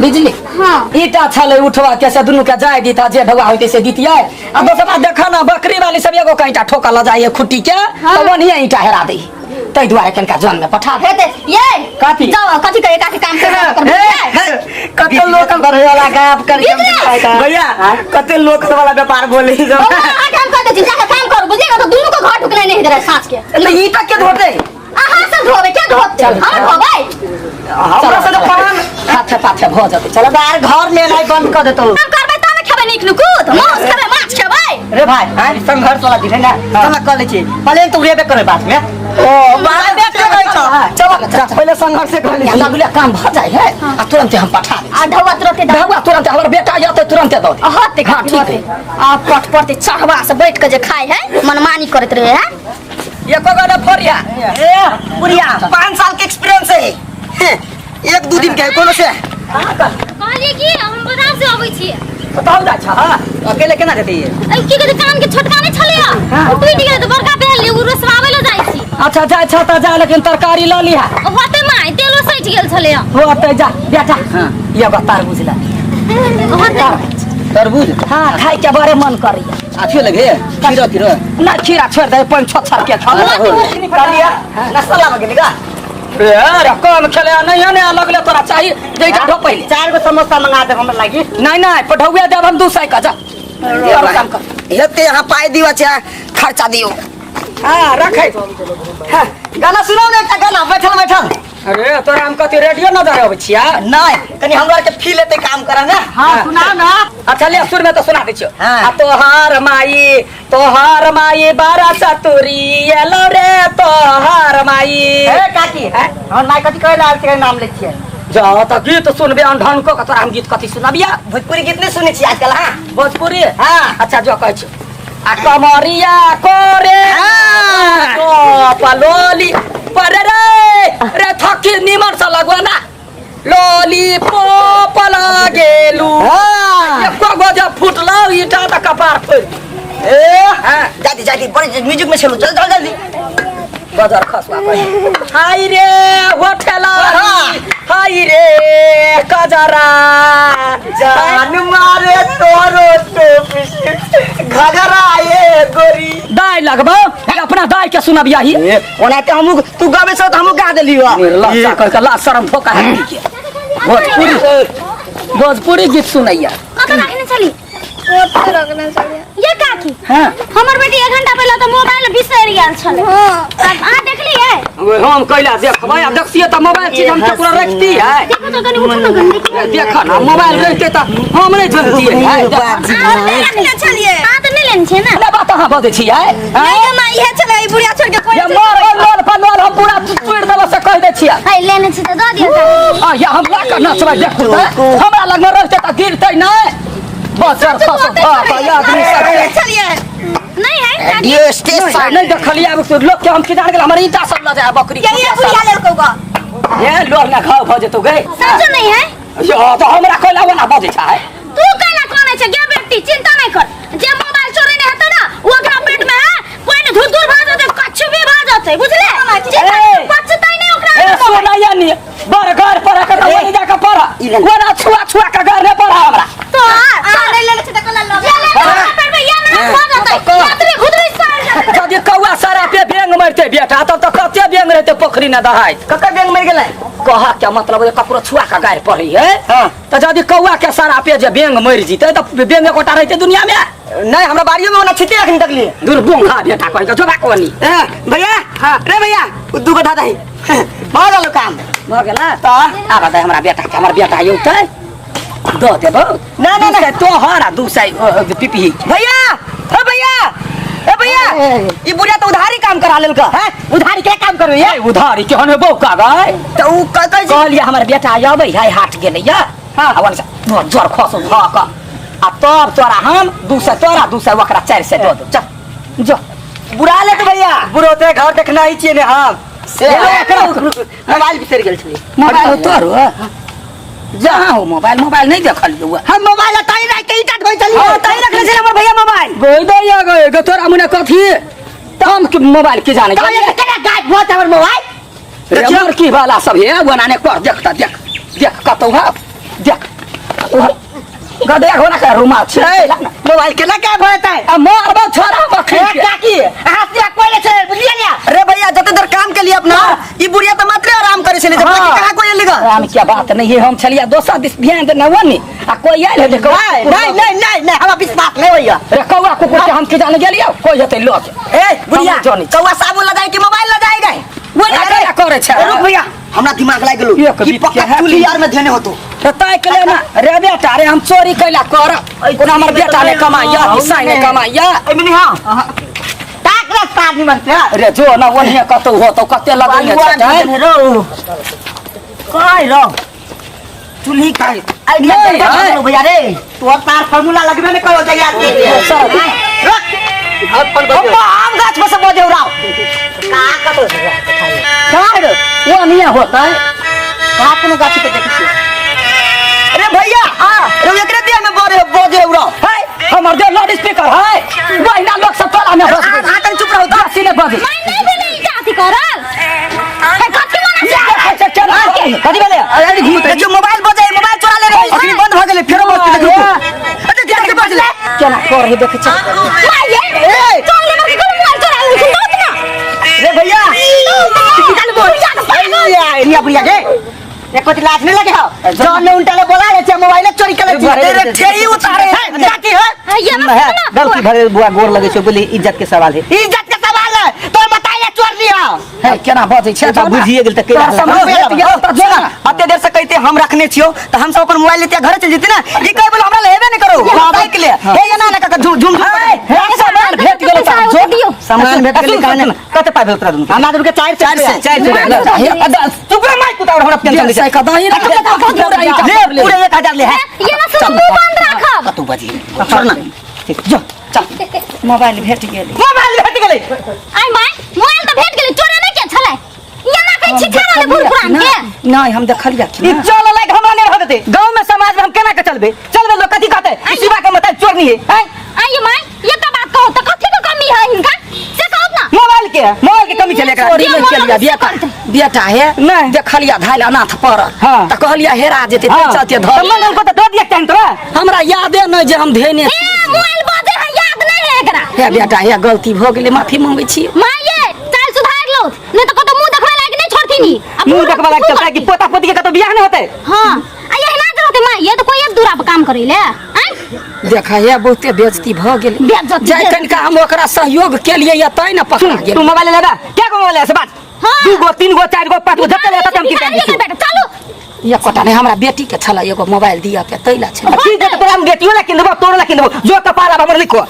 बिजली हाँ। ईटा छलै उठवा के से दुनू के जाय दीता जे ढौआ होइते से दितियै। आ दोसर बात देखा ना, बकरी वाली सब एगो के ईटा ठोकल ल जाइए खुट्टी के, हाँ। तऽ ओनहिये ईटा हेरा दै। ताहि दुआरे कनिका जन में पठा दे। हेतै ये कथी? जाओ कथी करे काके काम कर कते लोकल बढ़े वाला गप कर भैया कते लोकल वाला व्यापार बोले बौआ, अहाँ काम कर दै छी, जाके काम करू बुझलियै ने? तऽ दुनू के घर ढुकनाइ नहि हेतै साँझ के। तऽ ईटा के धोते? अहाँ सब धोबै के धोते? हम धोबै। हमरा से पान हाथे पाथे भऽ जेतै। चल बाहर घर ले नाइ बंद कर देतौ। काम करबै तब ने खेबै नीक नुकुत, मांस खेबै माछ खेबै। रे भाई, हां संघर्ष वाला दिन है ना, चल कर ले छी पहले तो उड़ेबे करे बाद में। ओ बाद में के कहै छ? चल चल पहले संघर्ष कर ले। लगले काम भऽ जाइ है आ तुरंते हम पठा दै। आ ढौआ तुरंते दऽ। ढौआ तुरंते, हमर बेटा जतै तुरंते दऽ दे। होतै। हाँ, ठीक है। आ पट पट चढ़वा से बैठ के जे खाय है मनमानी करैत रहे है। एको गो ने फोड़िया। ए बुढ़िया 5 साल के एक्सपीरियंस है, एक दू दिन के है, कोनो से। कहलिए कि हम बाजार से अबै छी। बताउ जा छा। अकेले केना जेतै ये? ए की कहै कान के छोटका नहीं छलैया, ओ टूटि गेलै तऽ बड़का पहन ले, उ रोसवाबै ले जाइ छी। अच्छा जा छा त जा, लेकिन तरकारी ल लिहा। होते माय तेलो सटि गेल छलैया। होते जा बेटा। हां एगो तरबूज ला। होते तरबूज? हां खाइ के बड़े मन करैया। आथियो लगे खीरा? खीरा ना, खीरा छोड़ दे, पाँच छह छर के खा। कहलिया नाश्ता लाबऽ गेली का? रे रे कम खेले नहीं है ने, लगले तोरा चाहिए जइटा ढो पहिले। 4 गो समोसा मंगा दे हमरा लागी। नहीं नहीं, पढ़ौआ देब हम 200 का। जा और काम कर। हेते यहाँ पाई दियो छै, खर्चा दियो। हां रखै। हां गाना सुनाउ ने एकटा गाना बैठल बैठल। अरे तोरा हम कथी रेडियो नजर अबै छिया? नहीं कनी हमरा के फील एते काम करे ने। हां सुनाउ ना। अच्छा ले सुर में तो सुना दै छियो। हाँ। आ तोहार माई, तोहार माई बारा चतुरी एलो रे तोहार माई। ए काकी, हमर माई कथी कहै लाल के नाम लै छियै? जा त गीत सुनबे अनढन को तोरा हम गीत कथी सुनाबिया? भोजपुरी गीत नहीं सुनै छी आजकल। हां भोजपुरी? हाँ। अच्छा जो कहै छी। आ कमरिया कोरे हाँ। तो पलोली पर रे रे थकी निमन से लगवा ना लोली पोप लागेलू। हाँ। एको गो जब फुटलो ईटा त कपार फोड़ि। ए हाँ। जादी जादी बड़ी म्यूजिक में चलो, चल चल जल्दी। बजर खसुआ कही। हाय रे होठला, हाय रे कजरा, जान मारे तोरो टोपी घघरा ये गोरी। दाई लगबो अपना दाई के सुनबिया ही। ओना ते हमहू तू गाबे छौ त हमहू गा देलियो। निर्लज्जा कह के लाज शरम धोखा है के। भोजपुरी भोजपुरी गीत सुनैया। कतऽ राखने छली? ओतऽ रखने छलियै। ये काकी, हां हमर बेटी 1 घंटा पहिले तऽ मोबाइल बिसरि गेल छलै। हाँ। आब अहाँ देखलियै? हम कैला देखबै? आ देखतियै तऽ मोबाइल चीज हम केकरो रखती है? देखो तऽ कनि उठू ने कनि देखियौ। देख ना, मोबाइल रखते तऽ हम नहि जनतियै है। देख। अहाँ तऽ रखने छलियै। अहाँ तऽ नहि लेने छियै ने? ना बात अहाँ बजै छियै? नहि गे माँ, इहे छलै, ई बुढ़िया छोड़ के कोइ ये मार लोल पर लोल हम पूरा तोड़ि देबो से कहि दै छियै। है लेने छी तऽ दऽ दिअ काकी। आ या हम लऽ कऽ नचबै देखू तऽ हमरा लगमे रहतै तऽ गिरतै नहि। बजर खसो बाप आदमी सब छलियै। नहीं है काकी? ये स्टेशन नहीं देखलियै आब तो लोग के हम किधर गेल हमर ईंटा सब लऽ जाय बकरी। ये ये बुढ़िया लेलकौ ग। ये लोल ने घाव भऽ जेतौ गे। सच नहीं है? यो तऽ हमरा कोइला ओना बजै छै। तू कैला कोने छै गे बेटी, चिंता नहीं कर। जे मोबाइल चोरी नहीं हेतै ना ओ ओकरा पेट में है कोई ने धूर धूर भऽ जेतै, कछु भी भऽ जेतै, बुझले? चिंता ए। पचतै नहीं ओकरा। ए सुनैया नी बड़ घर पर के ओनी जाके पढ़, ओना छुआ छुआ के घर ने पढ़ हमरा। तो अहाँ नहि लेने छी तऽ कला लऽ जे ले ओकरा पेट में या ना भऽ जेतै, यात्री घुदरी सड़ जेतै। यदि कौआ सारा पे बेंग मरते बेटा तब तऽ कते बेंग रहते पोखरी ने दहाइत। ककर बेंग मरि गेलै? कह के मतलब जे ककरो छुआ के गारि पढ़ी है। हाँ। तऽ यदि कौआ के सारा पे जे बेंग मरि जीते तऽ बेंग एकोटा रहते दुनिया में? नहीं, हमरा बाड़ियो में ओना छिते अखन तक लिए। दूर बोंगा बेटा कहि के जोबा कोनी। ए भैया, रे भैया, उ दू गो दादा ही भऽ गेल काम। भऽ गेला तऽ आब दे हमरा बेटा के, हमर बेटा औतै दऽ देबौ। ना, ना, ना। 200 तोहर आ 200 पिपही। भैया, ओ भैया, ए भैया, ई बुढ़िया तऽ उधारी काम करा लेलक हैं। उधारी के काम करू ये? ए उधारी केहन हेबौ का गै? तऽ उ कहै छै कहलियै हमर बेटा अबै है हाट गेलैया। हाँ। आ ओने से जर खसौ धऽ कऽ आ तब तोरा हम 200 तोरा 200 ओकरा 400 दऽ देब। चल जो बुरा ले तो भैया बुढ़ोते घर देखना ही छियै ने हम। से मोबाइल बिसरि गेल छलै। मोबाइल तोर जहाँ हो मोबाइल, मोबाइल नहीं देखलियौ। हम मोबाइल ताई राख के ईटा ढोइ छलियै। हां ताई रखने छलै हमर भैया मोबाइल। गई दैया गए गे तोरा मुने कथी त हम के मोबाइल के जाने। ताई केना गायब भऽ हमर मोबाइल? रे की वाला सब हे ओना ने कर, देख त देख देख कतौ है देख। तू गदे हो ना का रुमाल छै मोबाइल केना क्या भरतै आ मारबो छोरा मखी ए काकी अहाँ से कोई नहीं छै बुझलियै ने अरे भैया जते देर काम के लिए अपना ई बुढ़िया तो मात्र आराम करे छले जब हाँ। तक कहाँ कोई लिगा आराम क्या बात नहीं है हम छलिया दोसर दिस ध्यान देने वनी आ कोई आयल है देखो नहीं नहीं नहीं नहीं नहीं हमरा विश्वास नहीं होइया रे कौआ कुकुर के हम की जाने गेलियो कोई जते लोग ए बुढ़िया हम जानी। कौआ साबुन लगाए कि मोबाइल लगाए गए वो ना क्या करे छै रुक भैया हमरा दिमाग लाग गेलो एक ई बीत पक्का के है। चूल्ही यार में धेने होतो तो ताय के ले ना रे बेटा रे हम चोरी कैला कर कोनो हमर बेटा ने कमाइया किसान ने कमाइया एमनी हां ताक रास्ता आदमी बनते हैं रे जो ना ओनिए कतौ होतो कते लगैने छै रो काय रो चूल्ही काय आइडिया नहीं, दे है। भैया रे तोर तार फार्मूला लगबे नहीं करो जइया सर हम आम गाछ पर से बजे उड़ाओ का कतो का रे ओनिए होतै का कोनो गाछ पे देखै छियै अरे भैया रे एकरे दिया में बरे बजे उड़ाओ है हमर दे लाउड स्पीकर है बहिना लोग सब टोला में हंस हां हां तनी चुप रहो तो जासी ने बजे मैं नहीं भेलै ई जाति करल हे कथी मना देखै छै केना कथी भेलै अरे घूम देखियो मोबाइल बजे मोबाइल चोरा ले रहे अखनी बंद भ गेलै फेरो बजते देखियो अरे ध्यान के बजले केना कर है देखै छै माय ये चल ले मके कोन मोबाइल चोरा लेलखिन दौत ना रे भैया निकाल बुढ़िया के पागल या एरिया बुढ़िया के एको दिन लाज नहीं लगे हो जौन ने उल्टा ले बोला रे छे मोबाइल चोरी कर ले अरे ठेही उतारे काकी हो ये ना सुना गलती भरे बुआ गोर लगे छै बोली इज्जत के सवाल है इज्जत के सवाल है तोर बताइए चोर लिया है केना बजै छै तो बुझिए गेल तऽ केना तोरा समझ भेट गेल तऽ जो ना अते देर से कहते हम रखने छियो तो हम सब अपन मोबाइल लेते घरे चल जेते ना ई कहे बोले हमरा लेबे नहीं करो बाइक ले हे ये ना ना काका झूम झूम है सामान भेट गेल तऽ जो दियो सामान भेट गेलै कहने कते पाइ भेल तोरा दुनू के? हमरा दुनू के चार चारि सए चारि सए ले तू पूरा माइक उतार हमरा टेंशन दै छै कदाही ले पूरे 1000 ले है ये ना सुना मुंह बंद राखब तू बजी छोड़ ना ठीक जो मोबाइल भेट गेल मोबाइल भेट गेलै आई my mobile तऽ भेट गेलै चोरे नहि के छलै ये ना कहै छी छाड़ा ले बूढ़ पुरान के नहीं हम देखलिया कि ई चल लायक हमरा नहीं रह देते गांव में समाज में हम केना के चलबे चलबे लोग कथी कहते ई शिवा के मतलब चोरनी है हैं? आई ये my ये तो बात कहो तो कथी के कमी है इनका से कहो ना मोबाइल के मोबाइल के कमी चले एकरा चोरी नहीं केलिया बेटा बेटा हे नहीं। देखलिया धाइल अनाथ पड़ल हाँ। तऽ कहलिया हेरा जेतै हाँ। तै चलते तऽ धर मंगल को तऽ दऽ दियक चाही तोरा हमरा यादे नहीं जे हम धेने ए मोबाइल बजे है याद नहीं है एकरा हे बेटा हे गलती भऽ गेलै माफी मांगै छी माय ये चाल सुधार लो नहीं तो कतो मुंह देखबै लायक नहीं छोड़थिन ई। आ मुंह बूढ़ देखबा लायक चलता कि पोता पोती के कतौ बियाह नहीं होते हां आ यही ना रहते माय ये तो कोई एक दूरा पर काम करै ले आय देखा हे बहुते बेइज्जती भऽ गेलै बेइज्जती जाय कनिका हम ओकरा सहयोग केलियै या तै ने पकड़ा तू गेल मोबाइल लेबा क्या गो मोबाइल से बात हाँ। दू गो तीन गो चार गो पाँच गो जते लेता हम की भिखारी कर के बेटा चलू एकोटा नहि हमरा बेटी के छलै एगो मोबाइल दिअ के तै ला छलै ठीक है तो तोरा हम बेटियो ला किन देबो तोरो ला किन देबो जो कपाल आब हमर लिखो